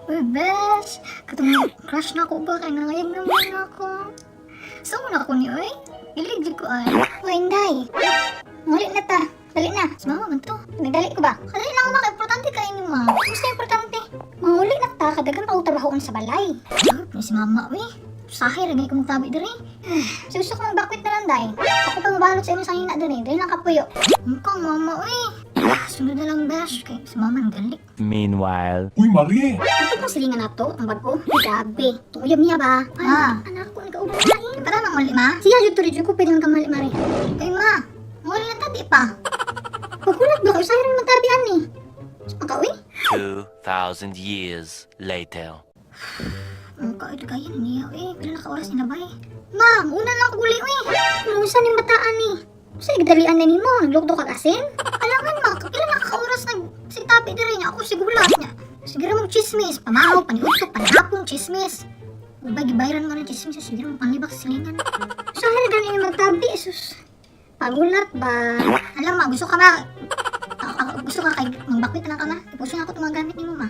Uy, besh! Katong crush na ako ba? Kaya nangayag naman ako. Saan mo na ako ni, uy? Gilig jud ko ay. Uy, Inday. Muli na ta. Dali na. Si mama man to. Nagdali ko ba? Kadali lang ako maka, importante kayo ni ma. Basta importante. Manguli na ta, kadagan pa og trabahoon sa balay. Ay, si mama, uy. Sahay, ragay ko magtabi diri. So gusto ko magbakwit na lang, Day. Ako pa mabalot sa imong sangina diri. Dili lang kapuyo. Mukhang mama, uy. Sunod na lang, besh. Kay si mama ang dali. Meanwhile. Uy, Marie! Ito pong silingan na to, ang bago. Ay, grabe. Itong uyab niya ba? Ay, Ah. anak ko, nagkaubang lain. Para manguli, ma. Siya, jud to, jud ko, pwede man kamali, Mari. Uy, ma. Manguli na ta, di pa. Pagkulat ba kayo, sayang magtabian ni. Ang uy. 2,000 years later. Ang kaoy, kaya na niya, uy. Pila na ka oras ni nabay. Ma, una lang ako guli, uy. Ano ni bataan ni? Sa igdalian na nimo, naglukdo kag asin? Alangan, ma. Pila na ka oras nag sigtabi diri niya. Ako sigulat niya. Siguro mong chismis. Pamahaw, paniutok, panihapong, chismis. Ubay, gibayran mo ng chismis. Siguro mong panglibak sa silingan. Sa gani ni magtabi, sus. Pagulat ba? Alam ma, gusto ka ma. Gusto ka kay mangbakwit na lang ka ma. Ipusin ako itong mga gamit ni mo ma.